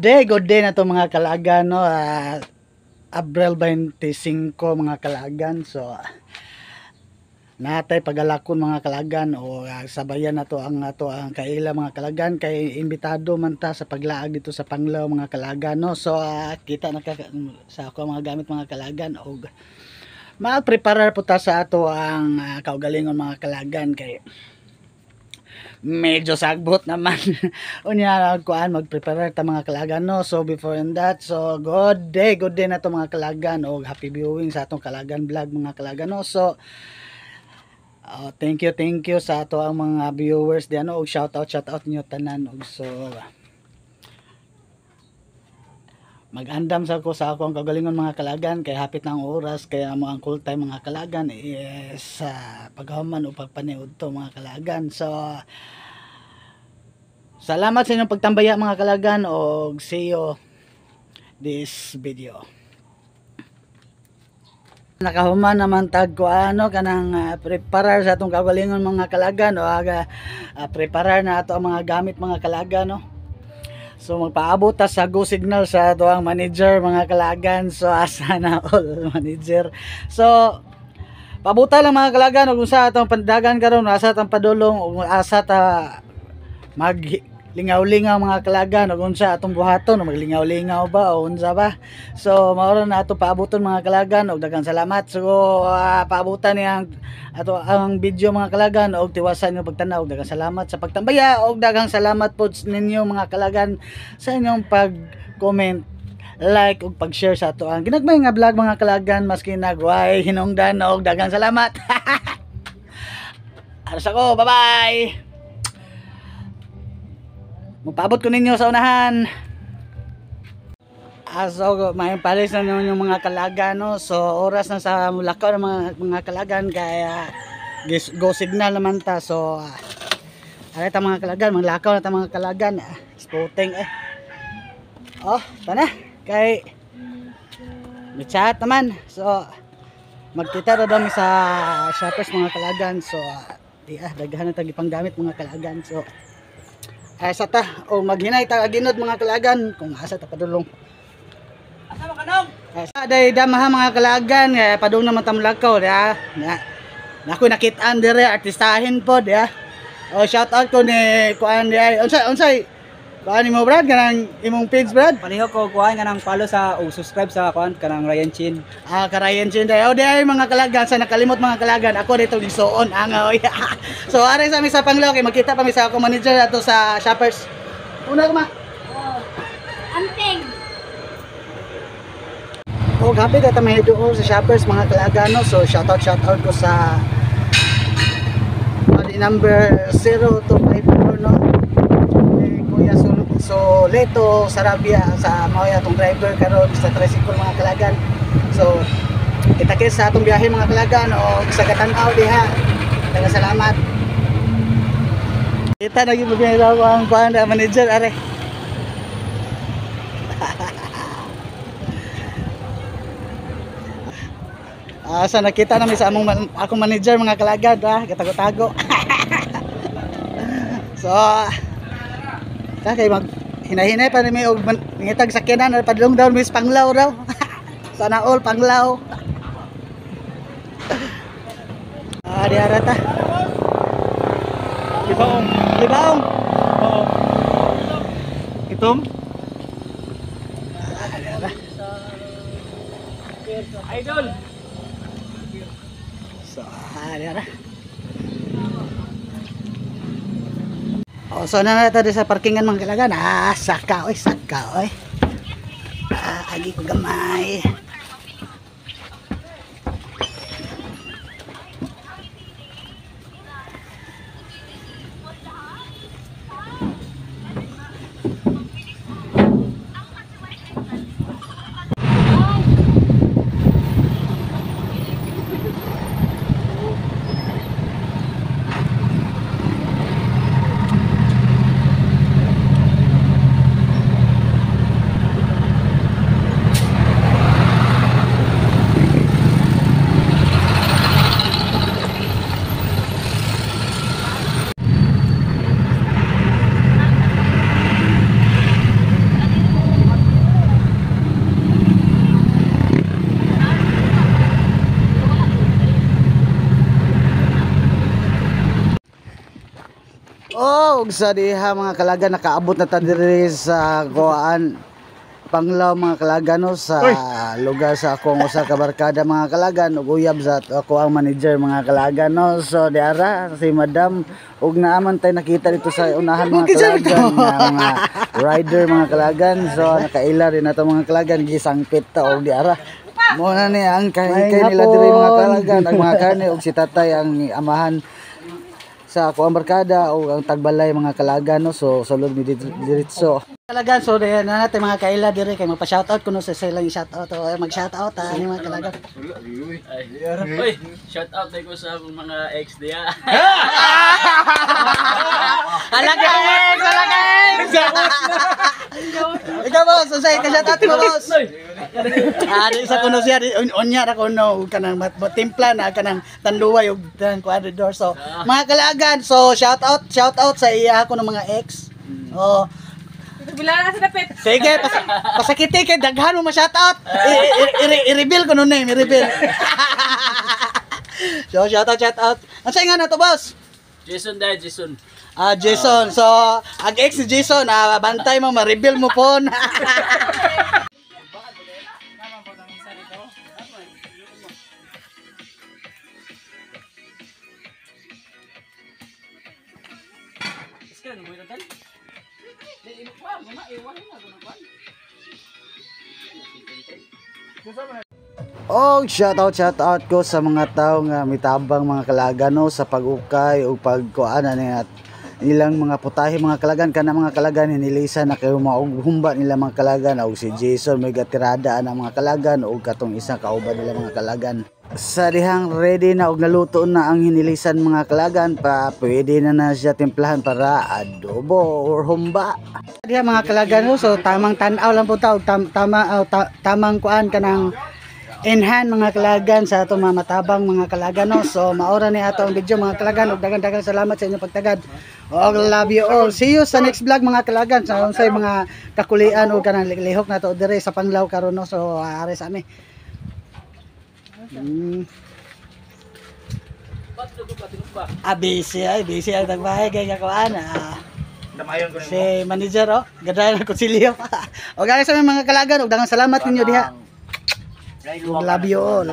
Day, good day na to mga kalagan, no? Abril 25 mga kalagan. So natay pagalakon mga kalagan o sabayan na to ang ato ang kaila mga kalagan kay imbitado man ta sa paglaag dito sa Panglao mga kalagan, no? So kita na ka sa ako mga gamit mga kalagan og ma-prepare po ta sa ato ang kaugalingon mga kalagan kay medyo sagbot naman. Unya kuan magprepare ta mga kalagan, no? So before and that, so good day na to mga kalagan og happy viewing sa atong kalagan vlog mga kalagan, no? So thank you sa ato ang mga viewers diyan, no? Og shout out niyo tanan. Og so magandam sa ko sa akong kagalingon mga kalagan kay hapit na ang oras kaya mo ang call time mga kalagan is paghuman o pagpaniud to mga kalagan. So salamat sa inyong pagtambaya mga kalagan og see you this video. Nakahuman naman tag ko ano kanang preparar sa atong kagalingon mga kalagan o preparar na ato ang mga gamit mga kalagan, no? So magpaabot ta sa go signal sa ato ang manager mga kalagan. So asa na all manager. So pabuta lang mga kalagan og unsa atong pandagan karon, asa atong padulong ug asa ta maglingaw-lingaw mga kalagan ug unsa atong buhaton, maglingaw-lingaw ba o unsa ba. So mao ra na ato paabuton mga kalagan og daghang salamat. So paabutan niyang ato ang video mga kalagan og tiwasan nga pagtan-aw. Daghang salamat sa pagtambaya og daghang salamat pod ninyo mga kalagan sa inyong pag-comment, like ug pag-share sa ato ang ginagmay nga vlog mga kalagan maski nagway hinungdan og daghang salamat. Aras ako, bye-bye. Mupaabot ko ninyo sa unahan. So may palis na naman yung mga kalagan, no? So oras na sa mulakaw ng mga kalagan kaya go signal naman ta. So ay ta mga kalagan, maglakaw na ta mga kalagan. Spotting eh. Oh, tana kay may chat naman. So magkita ra dami sa shoppers mga kalagan. So di daghan na tag ipanggamit mga kalagan. So ay sa ta o maghinay ta aginod mga kalagan kung asa ta padulong. Asa man kanong? Sa day damaha mga kalagan, padung naman ta mulakaw ya. Nako nakitaan dire artistahin pod ya. O shout out ko ni kuan di ay unsay kuan nimo Brad kanang imong page Brad? Palihog ko kuan kanang follow sa o subscribe sa kuan kanang Ryan Chin. Ah, ka Ryan Chin day. O di ay mga kalagan sa nakalimot mga kalagan ako dito gisuon ang oy. So are sa mi sa Panglao kay magkita pa mi sa akong manager ato sa Shoppers. Una ko ma. Anting. O happy ta mahiduol sa Shoppers mga kalagan, no? So shout out ko sa body number 0254, no? Eh, Kuya so Leto Sarabia sa mao atong driver karon sa tricycle mga kalagan. So kita kits sa atong biyahe mga kalagan o sa katanaw diha. Daghang salamat. Kita na gyud ang kuan manager are. Sa nakita namin sa among akong manager mga kalagan, katago-tago. So kay mag hinahinay pa nami og ngitag sakyanan padulong daw mis Panglao daw. Sana all Panglao. Di ara ta. Libaong. Libaong. Oo. Itom. Idol. So, di ara. Oh, so na natin sa parkingan mga kalagan. Saka oy, saka oy. Agi ko gamay. Oh, ug sa diha, mga kalagan, nakaabot na ta diri sa kuan, Panglao, mga kalagan, no, sa lugar sa akong usa ka barkada, mga kalagan, ug uyab sa ako ang manager, mga kalagan, no. So diara si Madam ug naaman tay nakita dito sa unahan, mga kalagan, nga mga rider, mga kalagan. So nakaila rin nato, mga kalagan, gisangpit ta og diara mo na ni ang kahikay nila diri, mga kalagan, ang mga karne ug si tatay ang amahan sa ako ang barkada o ang tagbalay, mga kalagan, no. So sulod mi diretso, kalagan. So diyan na natin mga kaila dire kay magpa-shoutout kuno sa silang shoutout o mag shoutout ha ni mga kalagan. Uy, shout out ko sa akong mga ex diya. Hala ka ex, hala ka ex. Ikaw, boss, unsay ka shoutout mo, boss? Ah, di sa kuno siya di unya ra kuno ug kanang timpla na kanang tanduay ug tan kuan door. So mga kalagan, so shout out, shout out sa iya ko ng mga ex. Oh. Bila na sa dapit. Sige, pasakiti kay daghan mo ma-shoutout. I-reveal ko no name, i-reveal. So shout out, shout out. Unsa nga na to, boss? Jason dahil, Jason. Ah, Jason. So, ang ex ni Jason, bantay mo, ma-reveal mo pon. Og shout out, shout out ko sa mga tao nga mitabang, mga kalagano, sa pag-ukay o pagkuan ani at ilang mga putahe, mga kalagan. Kana, mga kalagan, hinilisa na kayo maog humba nila, mga kalagan, og si Jason may gatirada ana, mga kalagan, og katong isa kauban nila, mga kalagan. Sa dihang ready na og naluto na ang hinilisan, mga kalagan, pa pwede na na siya timplahan para adobo or humba. Diha, mga kalagan, no, so tamang tan-aw lang po ta og tamang kuan kanang enhan, mga kalagan, sa atong mga matabang, mga kalagan, no. So maora ni ato ang video, mga kalagan, ug daghang-daghang salamat sa inyong pagtagad. Og love you all. See you sa next vlog, mga kalagan, sa unsay mga kakulian ug kanang lihok nato dire sa Panglao karon, no. So ari sa ami. Ah, busy ay, busy ang tagbahay kay kakuan. Ah. Si manager oh, ganda na kutsilyo. O guys, sa mga kalagan, ug daghang salamat ninyo diha. Ug love you all.